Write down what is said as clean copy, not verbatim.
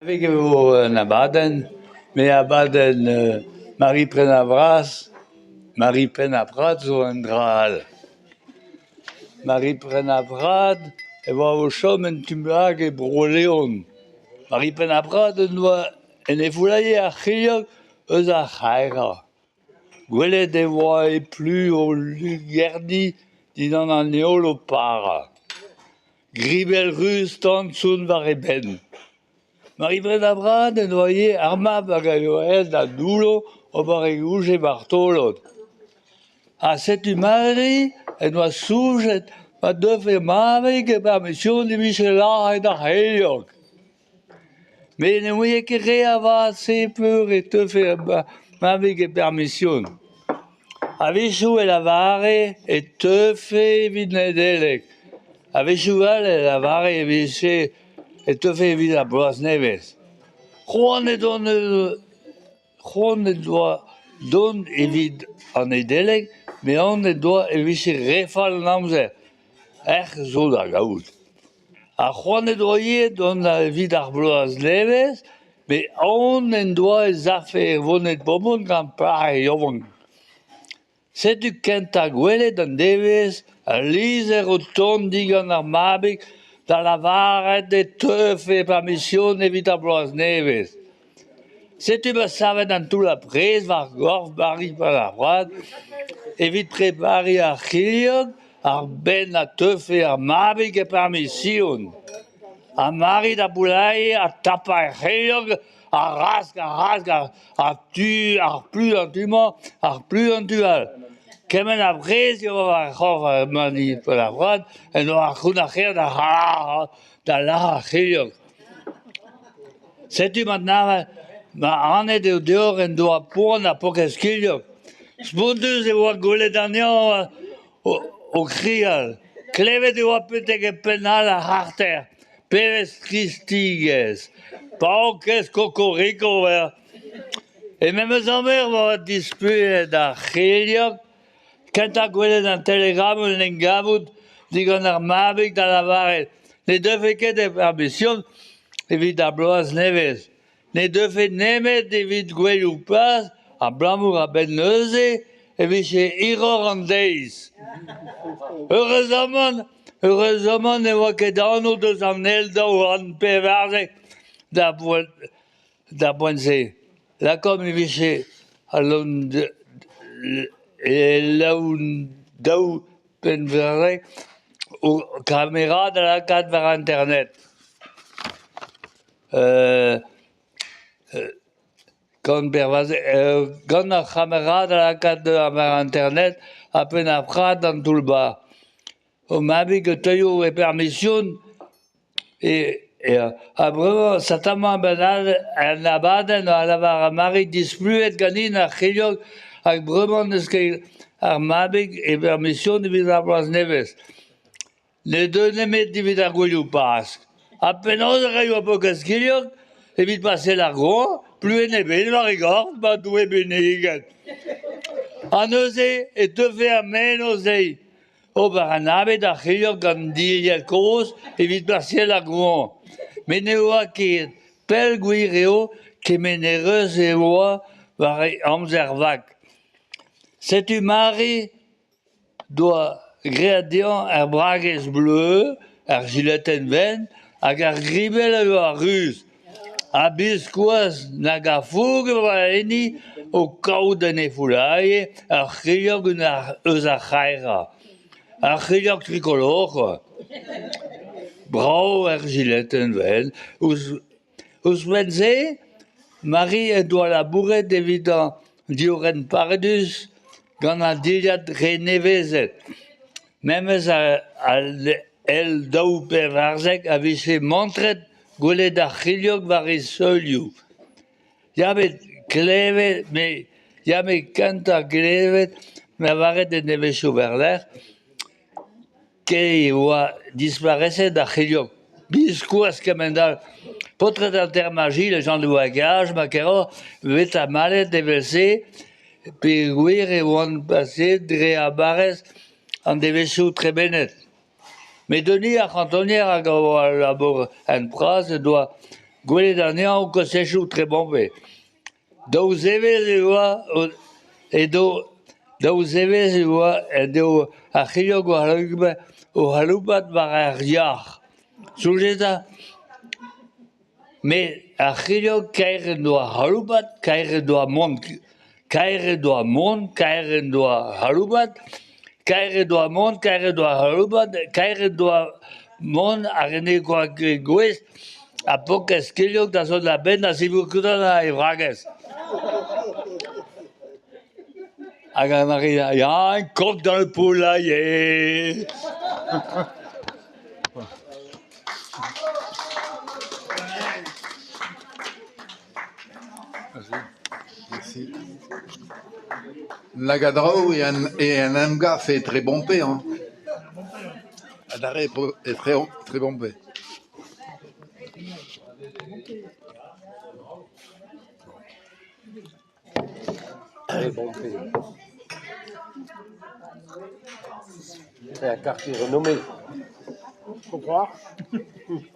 Anavezet e vo un abadenn, met abadenn Mari Penn-ar-Braz, Mari Penn-ar-Braz zo un dra all. Mari Penn-ar-Braz e oa o chom en tu bennak e Bro-Leon. Mari Penn-ar-Braz en doa en he foulaer ar c'hilhog eus ar c'haerañ. Gwelet e oa e plu o lugerniñ dindan an heol o parañ. Gribell ruz-tan sonn war e benn. Mari Penn-ar-Braz en doa ivez ur mab hag a yoa aet da Doulon ober e goñje martolod. Ha setu Mari en doa soñjet ma deufe mabig e permision e vije lazhet ar c'hilhog. Met ne ouie ket re avat se peur e teufe mabig e permision. A-wechoù e lavare e teufe evit Nedeleg, a-wechoù all e lavare e vije e teufe evit ar bloaz nevez. C'hoant c'hoant en doa dont evit an Nedeleg met aon en doa e vije re fall an amzer. Erc'h zo da gaout. Ha c'hoant en doa ivez dont evit ar bloaz nevez met aon en doa ez afe e voned bonbon gant plac'h yaouank. Setu kentañ gwelet an devezh ul lizher o tont digant ar mabig da lavaret e teufe permision evit ar bloaz nevez. Setu ma savet un toullad prez war gorf Mari Penn-ar-Braz evit prepariñ ar c'hilhog a-benn ma teufe ar mabig e permision. Ha Mari da boulaer ha tapañ ar c'hilhog a-rask a-rask ha tu ar plu an tu-mañ, ar plu an tu all. Kement a brez eo war c'horf Mari Penn-ar-Braz en doa ankounac'haet da lazhañ ar c'hilhog. Setu ma ma anet eo deoc'h en doa poan ar paourkaezh kilhog. Spontus e oa gwelet anezhañ o krial. Klevet e oa betek e penn all ar c'harter. Pebezh tristidigezh ! Paourkaezh kokoriko eo. E memes amzer e oa displeget ar c'hilhog kentañ gwelet an telegramoù en em gavout digant ar mabig da lavaret ne deufe ket ar mision evit ar bloaz nevez. Ne deufe nemet evit gouelioù Pask abalamour a-benn neuze e vije hiroc'h an deiz. Eüruzamant eüruzamant ne oa ket anv eus an eil 2014 d'ar poent-se. Lakaomp e vije al 2024 o kamera da lakaat war internet. Gant ar c'hamera da lakaat war internet ha penn-ar-prad d'an toull-bac'h. Ho mabig e teuio e permision ha bremañ satamant an abadenn a lavar ar Mari displuet ganin ar c'hilhog hag bremañ n'eus ket ar mabig e bermision evit ar bloaz nevez. Ne deu nemet evit ar gouelioù Pask. Ha penaos e raio ar paourkaezh kilhog evit paseal ar goañv pluenn ebet war e gorf ma Doue benniget. Ha neuze e teufe ar mennozh dezhi ober an abeg d'ar c'hilhog gant dilhad kozh evit paseal ar goañv. Met ne oa ket pell gwir eo kemenerez e oa war e amzer vak. Setu Mari doa graet dezhañ ar bragez bleu, ar jiletenn wenn hag ar gribell a oa ruz. Ha biskoazh nag a foug e oa enni o kaout en he foulaer ur c'hilhog eus ar c'haerañ. Ar c'hilhog trikolor, brav er jiletenn wenn. Ouzhpenn-se, Mari he doa labouret evit an diorren padus gant an dilhad renevezet. Memes al L 2014 a vije mantret gwelet ar c'hilhog war e seulioù. Ya met klevet me ya met kentañ klevet lavaret en devezhioù war-lerc'h Ken e oa dispareset ar c'hilhog. Biskoazh kement-all. Paotred an termaji, Jean-Louis Agage, ma keroc'h, bet tamallet evel-se peogwir e oant paseet dre ar barrez an devezhioù tremenet. Met Denis ar c'hantonier hag a oa labour hent bras en doa Gwelet anezhañ e kostezioù Treboñve. Daou zevezh e oa edo daou zevezh e oa edo ar c'hilhog o c'haloupat war ar yar. Soñjit 'ta ! Met ar c'hilhog kaer en doa c'haloupat, kaer en doa mont, kaer en doa mont, kaer en doa c'haloupat, kaer en doa mont, kaer en doa c'haloupat, kaer en doa mont hag ne oa ket gouest ar paourkaezh kilhog da zont a-benn da ziboukoudal e vragez. Hag ar Maria, ya, un coq dans le poulailler. Merci. Nag a draoù eo en emgav e Treboñpe hañ ! Adarre e Treboñpe. Treboñpe. C'est un quartier renommé. Faut croire.